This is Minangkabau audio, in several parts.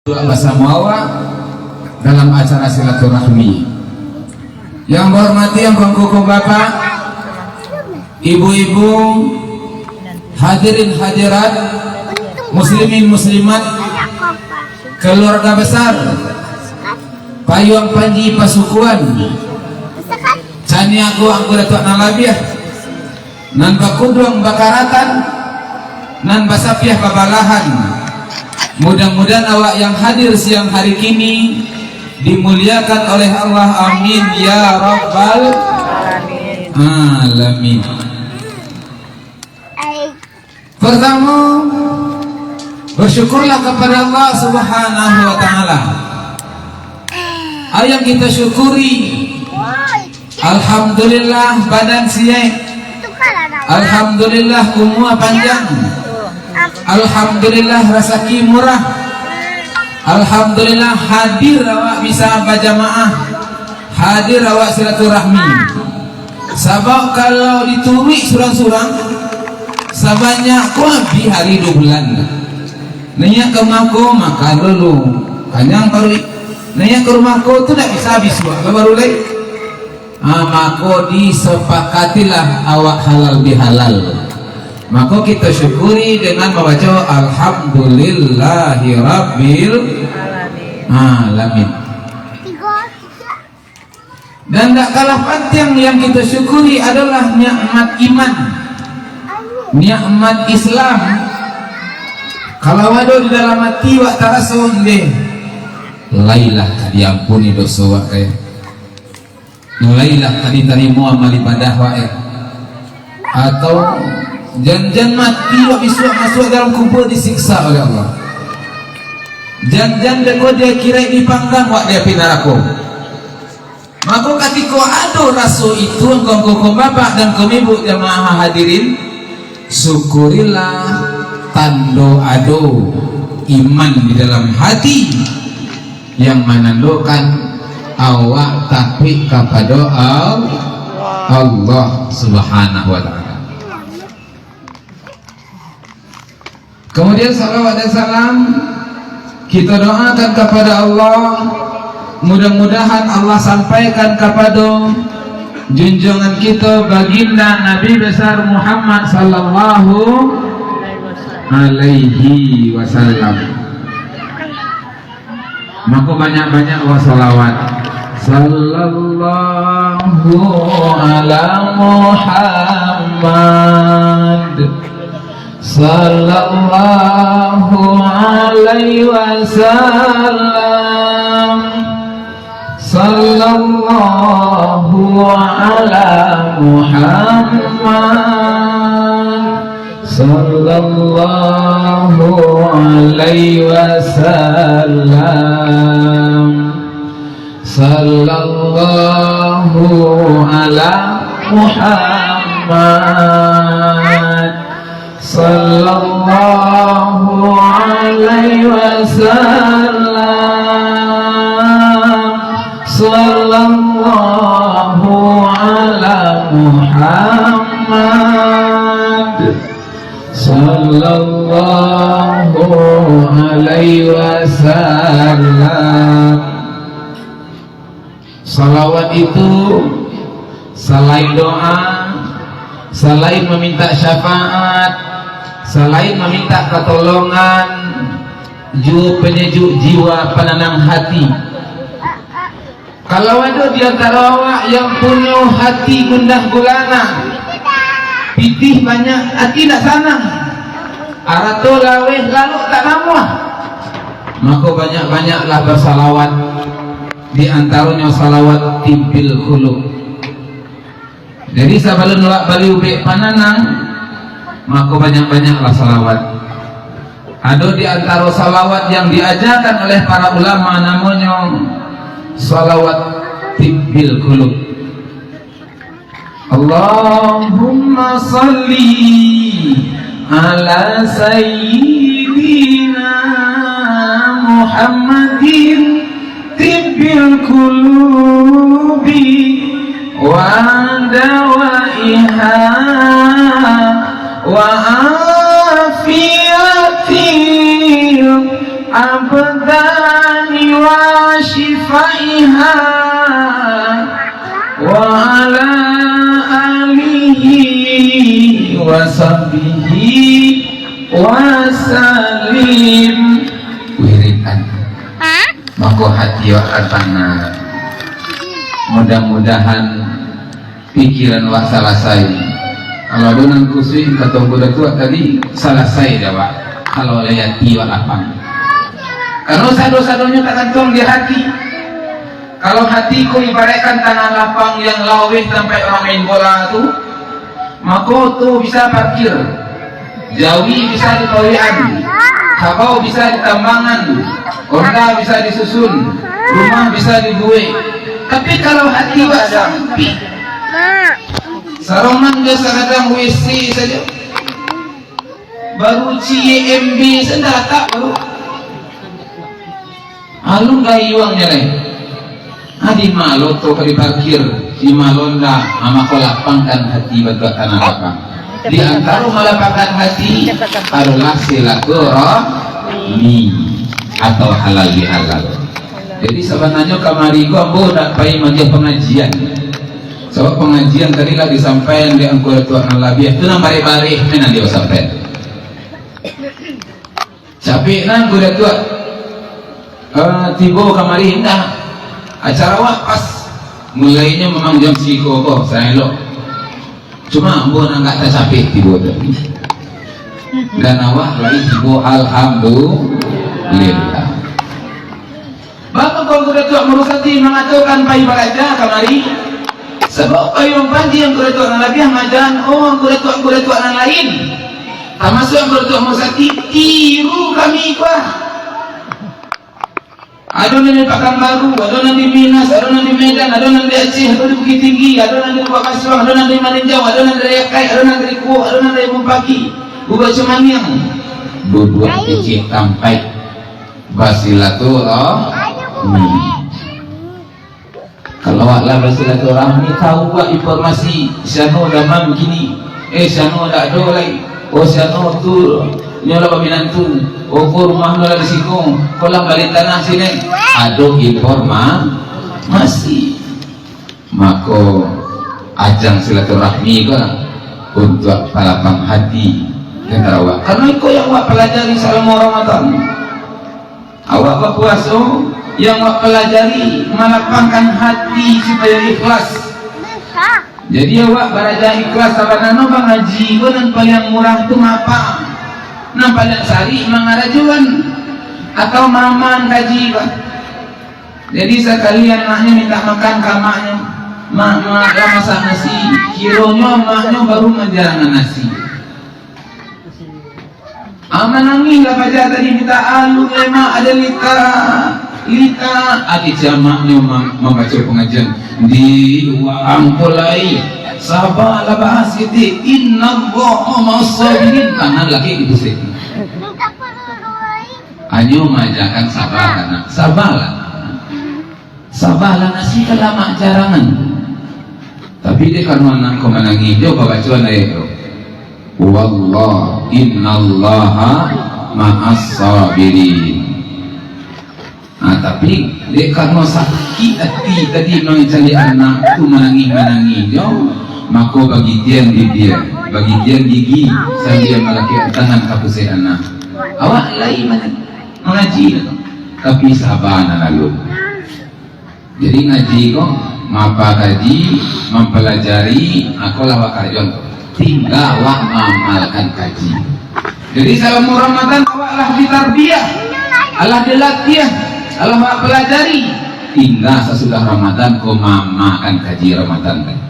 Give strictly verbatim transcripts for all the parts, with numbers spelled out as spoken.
Basamo awak dalam acara silaturahmi. Yang bahormati angku-angku bapak, ibu-ibu, hadirin hadirat, muslimin muslimat, keluarga besar Payuang Panji Pasukuan, Caniago Angku Datuak nan labiah, nan bakuduang bakaratan, nan basapiah babalahan. Mudah-mudahan awak yang hadir siang hari kini dimuliakan oleh Allah. Amin ya rabbal alamin. Pertama, bersyukurlah kepada Allah Subhanahu wa Ta'ala. Apa yang kita syukuri? Alhamdulillah, badan sihat. Alhamdulillah, umua panjang. Alhamdulillah, rasaki murah. Alhamdulillah, hadir awak bisa bajamaah. Hadir awak silaturahmi. Sabab kalau dituruik surang-surang, sabanyak ko abih hari duo bulan. Naiak ka rumah ko, makan dulu. Kanyang paruik. Naiak ka rumah ko tu ndak bisa abih suak lah baru lai. Ah, mako disepakatilah awak halal bihalal. Mako kita syukuri dengan mambaco Alhamdulillahirabbil alamin. Dan tak kalah pantiang yang kita syukuri adalah nikmat iman, nikmat Islam. Kalau ado di dalam ati wak taraso, ndeh, lailah ka diampuni doso wak, eh. Lailah ka ditarimo amal ibadah wak, eh. Atau jan-jan mati wak bisuak masuak dalam kubua disiksa oleh Allah. Jan-jan beko di akhirat dipanggang wak di api narako. Mako, katiko ado raso itu, angku-angku bapak dan kaum ibu jamaah hadirin, syukurilah tando ado iman di dalam hati, yang manandokan awak takuik kapado Al-, Allah Subhanahu wa Ta'ala. Kemudian salawat dan salam kita doakan kepada Allah, mudah-mudahan Allah sampaikan kepada junjungan kita Baginda Nabi Besar Muhammad sallallahu alaihi wasallam. Mako banyak-banyak basalawat. Sallallahu ala Muhammad. Sallallahu alaihi wasallam. Sallallahu ala Muhammad. Sallallahu alaihi wasallam. Sallallahu ala Muhammad. Sallallahu alaihi wasallam. Sallallahu ala Muhammad. Sallallahu alaihi wasallam. Salawat itu salain doa, salain maminta syafaat, salain maminta katolongan, juo panyejuk jiwa, pananang hati. Kalau ado di antaro awak yang punyo hati gundah gulana, pitih banyak, ati ndak sanang, arato laweh lalok tak namuah, mako banyak-banyaklah basalawat, di antaronyo salawat tibbil qulub. Jadi, sabalun awak bali ubek pananang, mako banyak-banyaklah salawat. Ado di antaro salawat yang diajakan oleh para ulama, namonyo salawat tibbil qulub. Allahumma salli ala sayyidina Muhammadin tibbil qulubi wa dawaiha wa afiyatil abdan. Wa sahbihi wa sallim. Wiridan. Mako hati awak ka tanang. Mudah-mudahan pikiran awak salasai. Kalau ado nan kusuik, kato Angku Datuak tadi, salasai dek awak. Kalau lai ati awak lapang. Karano sado-sadonyo tagantuang di hati. Kalau hati ko ibaraikkan tanah lapang yang laweh tampek urang main bola tu, mako tu bisa parkir, jawi bisa dipawekan, kabau bisa ditambangan, onda bisa disusun, rumah bisa dibuek. Tapi kalau hati awak sampik, saroman jo sakadang W C sajo, baru C M B sajo ndak latak baru. Alun gayuangnyo lai. Ah, di ma loto ka diparkir, di ma londa, ah, mako lapangkan hati batuak tanah lapang. Di antaro malapangkan hati adolah silaturahmi atau halal bihalal. Jadi, sabananyo kamari ko ambo ndak pai maagiah pangajian. Sabab pangajian tadi lah disampaian dek Angku Datuak nan labiah tu, nan bareh-bareh tu nan disampaian. Capek nan Angku Datuak, eh, tibo kamari, indak. Acara awak pas, mulainyo memang jam siko ko, saelok. Cuma ambo nan agak tacapek tibo tadi. Dan awak lai tibo, alhamdulillah. Baa mangko Angku Datuak Murusati mangatokan pai baraja kamari? Sabab pai mamanji Angku Datuak nan labiah maaja, oh, Angku Datuak-Angku Datuak nan lain, tamasuak Angku Datuak Murusati, tiru kami ko. Ado nan di Pakanbaru, ado nan di Minas, ado nan di Medan, ado nan di Aceh, ado di Bukittinggi, ado nan di Lubuak Basuang, ado nan di Maninjau, ado nan dari Akaik, ado nan dari Kuok, ado nan dari Mumpaki, Bubuak Cimaniang. Duduak kecil tampaik. Basilaturahmi. Kalau awak lah basilaturahmi, tahu awak informasi, siano damam kini, eh, siano dak ado lai, oh, siano tu, nyo lah baminantu, oh, ko rumah nyo lah di siko, ko lah bali tanah siko, ado informasi. Mako, ajang silaturahmi ko lah untuak palapang hati antaro awak. Karano iko yang awak palajari salamo Ramadan. Awak bapuaso, yang awak palajari malapangkan hati supayo ikhlas. Jadi awak baraja ikhlas, sabananyo mangaji ko nan paliang murah tu mapa? Nan paliang sarik mangarajoan atau maamaan kaji ko. Jadi sakali anaknyo mintak makan ka amaknyo, "Mak, mak, lah masak nasi." Kironyo amaknyo baru manjarangan nasi. Ah, manangih lah paja tadi, minta alun, "Eh, mak, ado lita, lita." Ah, kecek amaknyo ma-, mambaco pangajian. "Di, waang ko lai. Sabalah, bahas kitik. Innallaha ma'as sabirin." Tangan laki dipusik. Hanyo maajakan sabar, anak. Sabarlah. Sabalah nasi ka lamak jarangan. Tapi dek karano anak ko manangih, jo babacoan ayat tu. Wallah, innallaha ma'as sabirin. Nah, tapi dek karano sakik ati tadi mancaliak anak tu manangih-manangih jo, mako bagigian bibia, bagigian gigi, sambia malakek tangan ka pusek anak. Awak lai mana? Mangaji lah tu. Tapi saba nan lalu. Jadi ngaji ko, mapakaji, mampalajari, ah, ko lah awak karajoan tu. Tingga awak maamalkan kaji. Jadi salamo Ramadan awak lah ditarbiah, alah dilatiah, alah awak palajari. Tingga sasudah Ramadan ko maamalkan kaji Ramadan tadi.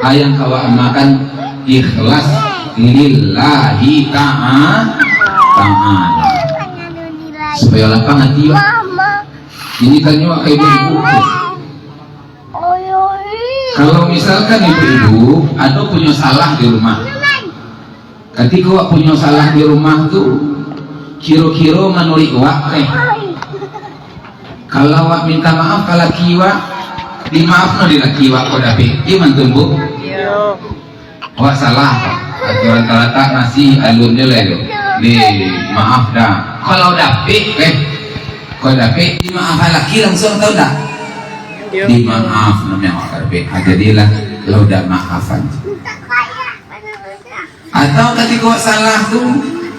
Ah, yang ka awak amalkan ikhlas lillahi ta'a-, ta'ala. Supayo lapang ati awak. Ini tanyo ka ibu-ibu. Kalau misalkan ibu-ibu ado punyo salah di rumah, katiko awak punyo salah di rumah tu, kiro-kiro manuruik awak, eh, kalau awak minta maaf ka laki awak, dimaafno di laki awak ko dapek, iyo mantu, Bu? Iyo. Awak salah, aturan talatak masih alun je lah tu. Ni, maaf dah. Kalau dapek, eh, kalau dapek, dimaafan laki langsung, tahu tak? Yo. Dimaaf, namanya awak dapek. Ah, jadilah, kalau dah maafan. Atau katiko salah tu,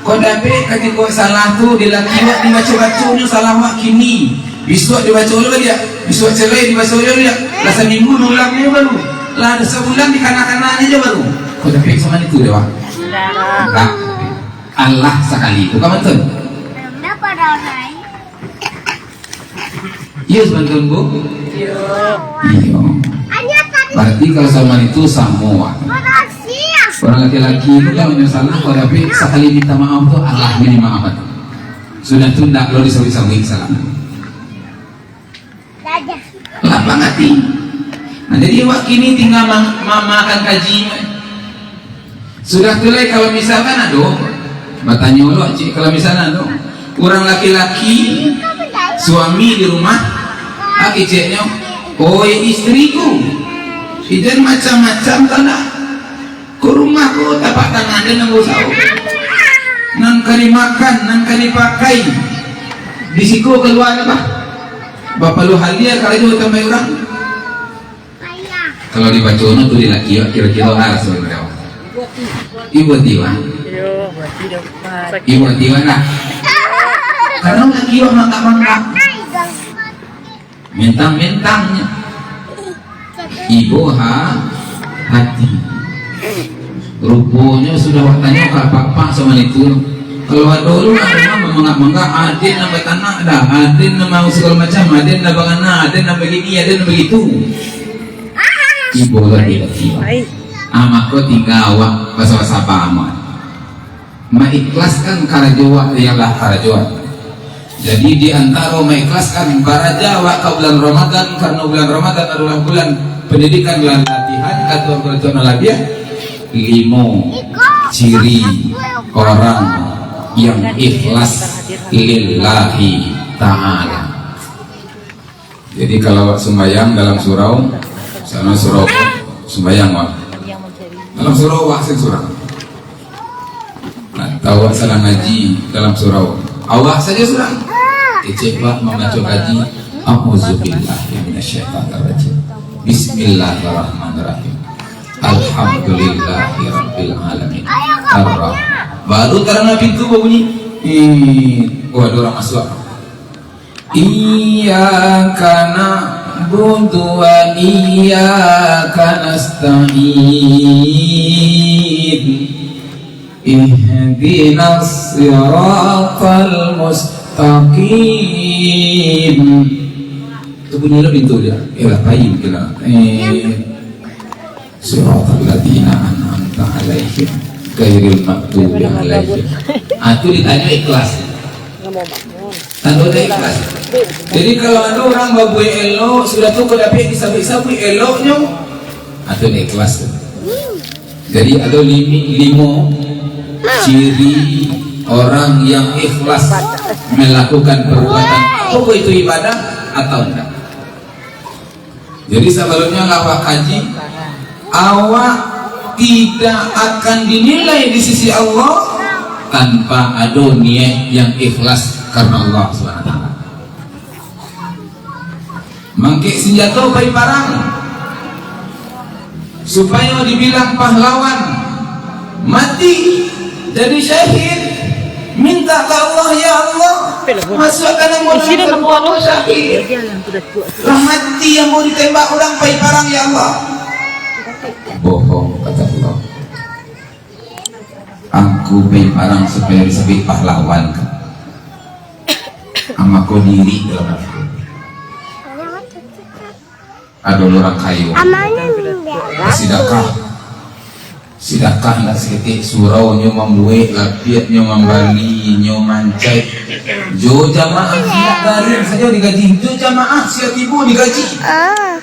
kok dapek katiko salah tu, di laki wak dibaco-baco nyo salah wak kini, bisuak dibaco lo baliak, bisuak cerai dibaco lo baliak, lah saminggu diulang nyo baru, lah sabulan dikana-kana nyo baru. Kok dapek samo itu dek wak? Ndak. Allah sakali tu kan betul? Iyo, sebantul, Bu? Iyo. Iyo. Berarti kalau samo itu samo, wak. Urang laki-laki itu kalau nyo salah, kalau dapek sakali minta maaf tu, Allah bari maaf tu. Sudah tu ndak lo disabuik-sabuik salah. Lapang ati. Nah, jadi wak kini tingga ma-, ma-, makan kaji. Sudah tu lai, kalau misalkan ado, batanyo lo, cik, kalau misalkan ado urang laki-laki, suami di rumah, ah, keceknyo, "Oi istriku, ijan macam-macam tu nak. Ko rumah ko tapak tangan den nan bausaho. Nan ka dimakan, nan ka dipakai, di siko kalua nyo bah. Bapaluah alia karajo tambai urang." Kalau dibaco no tu di laki, kiro-kiro lah raso baliau. Ibu ati, wak. Ibu ati, wak, nah. Karano laki wak mangga-mangga. Mentang-mentang ibu ha-, hati. Ruponyo sudah wak tanyo ka apak-apak samo itu. Kalau ado lo, ado nan mamangga-mangga, aden nan batanak dah, aden nan mau sagalo macam, aden nan bangana, aden nan bagini, aden nan bagitu. Ibo lah tiba-tiba. Ah, mako tingga awak basaba-saba amat. Maikhlaskan karajo awak yang lah karajoan. Jadi, di antaro maikhlaskan baraja awak ka bulan Ramadan, karano bulan Ramadan adolah bulan pandidikan lan latihan, katuan-katuan nan labiah, limo ciri orang yang ikhlas lillahi ta'ala. Jadi, kalau awak sumbayang dalam surau, sana surau, sumbayang, wak. Dalam surau, wak, sen surang. Atau awak sadang ngaji dalam surau, awak sajo surang. Kecek, wak, mambaco kaji, "A'udzubillahi minasyaitonirrajim. Bismillahirrahmanirrahim. Alhamdulillahirabbil alamin. Arrah-," Baru tarang pintu babunyi. Ih, oh, ado urang masuak. Iyyaka na'budu wa iyyaka nasta'in. Ihdinas siratal mustaqim. Tu bunyi lo pintu dia. Eh, lah, pain kira. Eh, Siratal ladzina an'amta 'alaihim, ghairil maghdubi 'alaihim. Ah, tu ditanyo ikhlas. Tando dah ikhlas. Jadi, kalau ado urang babuek elok, sudah tu kok dapek disabuik-sabuik eloknyo, ah, tu dah ikhlas tu. Jadi, ado limi-, limo ciri orang yang ikhlas melakukan perbuatan, apakah itu ibadah atau enggak. Jadi, sabalumnyo lah awak kaji, awak tidak akan dinilai di sisi Allah tanpa ado niat yang ikhlas karena Allah Subhanahu wa Taala. Mangkek sinjato pai parang, supayo dibilang pahlawan, mati, jadi syahid, minta ka Allah, "Ya Allah, masuakkan ambo dalam sarugo ko syahid. Lah mati ambo ditembak urang pai parang, ya Allah." Bohong, kata Allah. Angku pai parang supayo disabuik pahlawan, kan? Amako diri dalam hati. Ado urang kayo. Amalnyo indak. Basidakah. Sidakah indak saketek, surau nyo mambuek, lapiak nyo mambali, nyo mancai. Jo jamaah siap garin sajo digaji. Jo jamaah siap tibo digaji. Ah.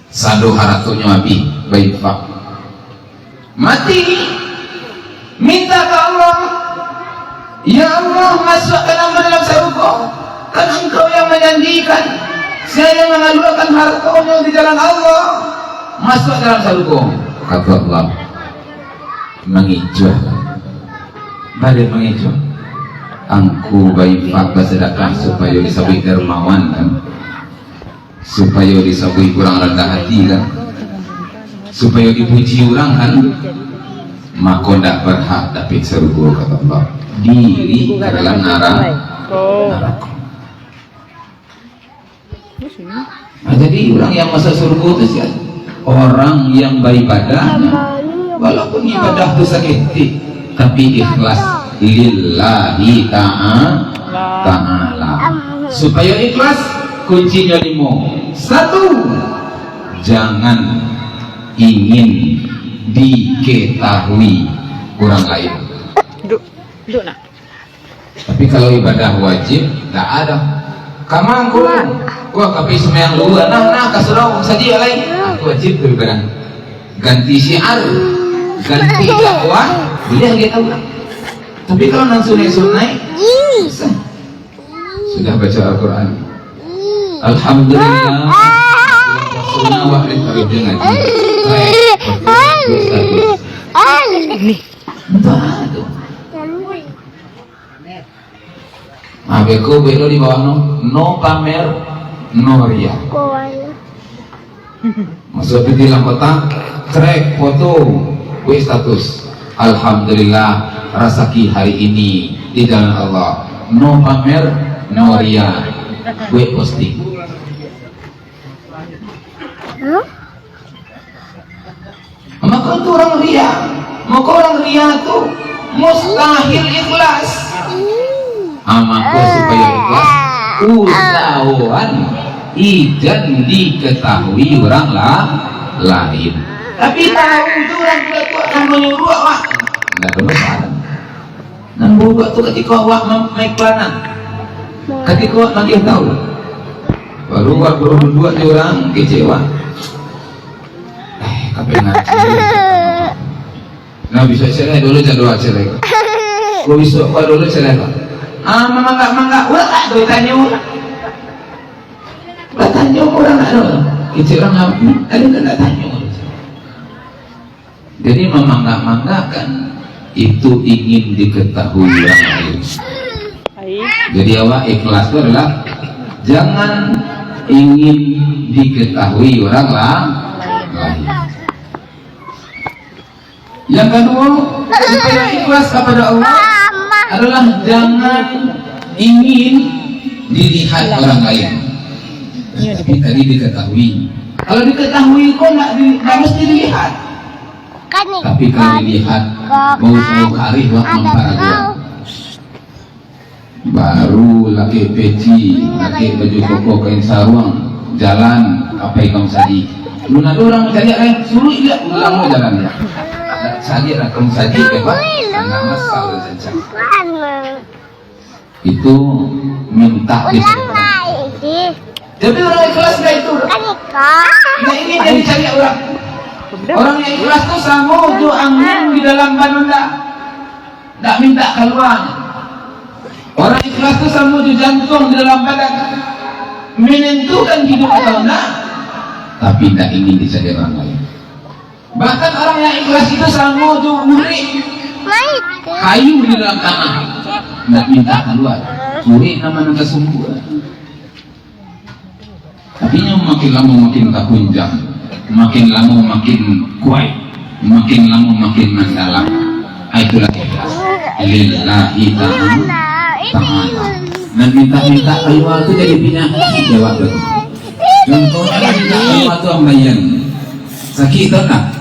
Sado haratonyo abih, bainfak. Mati, minta ka Allah, "Ya Allah, masuakkan ambo dalam sarugo. Kan Engkau yang manjanjikan, sia yang mangaluakan hartonyo di jalan Allah, masuak dalam sarugo." Kato Allah, mangicuah. Baliak mangicuah. Angku bainfak, basadakah supayo disabuik dermawan, kan? Supayo disabuik urang randah hati, kan? Supayo dipuji urang, kan? mako ndak berhak dapek sarugo, kata Allah. Diri ka dalam nara-, narako. Jadi, urang yang masuk surga tu sia? Orang yang baibadah, walaupun ibadah tu saketek, tapi ikhlas lillahi ta'a-, ta'ala. Supayo ikhlas, kuncinyo limo. Satu, jangan ingin diketahui urang lain. Duduk, duduk nak. Tapi kalau ibadah wajib, ndak ado. Kamangku, wah, tapi sumbayang lua, nah, nah, ka surau, sajik lai. Aku wajib tu ibadah. Ganti syiar, ganti dakwah, buliah dia tahu lah. Tapi kalau nan sunaik-sunaik, susah. Sudah baca Al-Quran. Alhamdulillah. Sunnah wah, eh, ngaji. Baik. Entah tu. Ah, beko, beko di bawah no, no pamer, no ria. Masuk piti dalam kotak, krek, foto, buek status. Alhamdulillah, rasaki hari ini di jalan Allah. No pamer, no ria, buek posting. Mako tu urang ria. Mako urang ria tu mustahil ikhlas. Ah, mako supayo ikhlas, usahoan ijan diketahui urang la-, lain. Tapi tahu tu urang tua tu akan manyuruak, Mak. Ndak ado masalah. Nan baruak tu katiko awak ma-, maiklanan. Katiko awak magiah tahu. Baruak, baruak jo urang, kecek awak. Eh, ka pai ngaji. Nah, bisuak cerai dulu jadwal cerai. Kok bisuak kau dulu cerai, Pak? Ah, mamanggak-manggak, urang ndak ado tanyo. Batanyo urang ndak ado. Kecek urang apa? Tadi kan ndak tanyo. Jadi, mamanggak-manggakkan itu ingin diketahui urang lain. Baik. Jadi, awak ikhlas tu adalah jangan ingin diketahui urang la-, lain. Yang kaduo, supayo ikhlas kapada Allah adalah jangan ingin dilihat urang lain. Tapi tadi diketahui. Kalau diketahui ko ndak di-, ndak mesti dilihat. Tapi kalau dilihat, bau-bau karih wak mamparagoan. Baru lakek peci, lakek baju koko, kain saruang, jalan ka pai ka musajik. Mun ado urang mancaliak, eh, suruik liak, ulamo jalan liak. Saliak lah ka musajik, eh, Pak. Karena masal lah cancang. Itu minta di. Jadi urang ikhlas ndak itu? Ndak ingin jadi caliak urang. Urang yang ikhlas tu samo jo angin di dalam ban Honda. Ndak minta kalua. Urang ikhlas tu samo jo jantuang di dalam badan. Manantukan hiduik atau ndak, tapi ndak ingin dicaliak urang lain. Bahkan urang yang ikhlas itu samo jo urek kayu di dalam tanah. Ndak minta kalua. Urek nan ma nan tasumbuak. Tapi nyo makin lamo makin takunjang, makin lamo makin kuaik, makin lamo makin mandalam. Ah, itulah ikhlas. Lillahi ta'ala. Nan minta-minta kalua tu jadi pindah, jawab tu. Contohnyo lah, minta kalua tu ambayan. Sakik tu kan?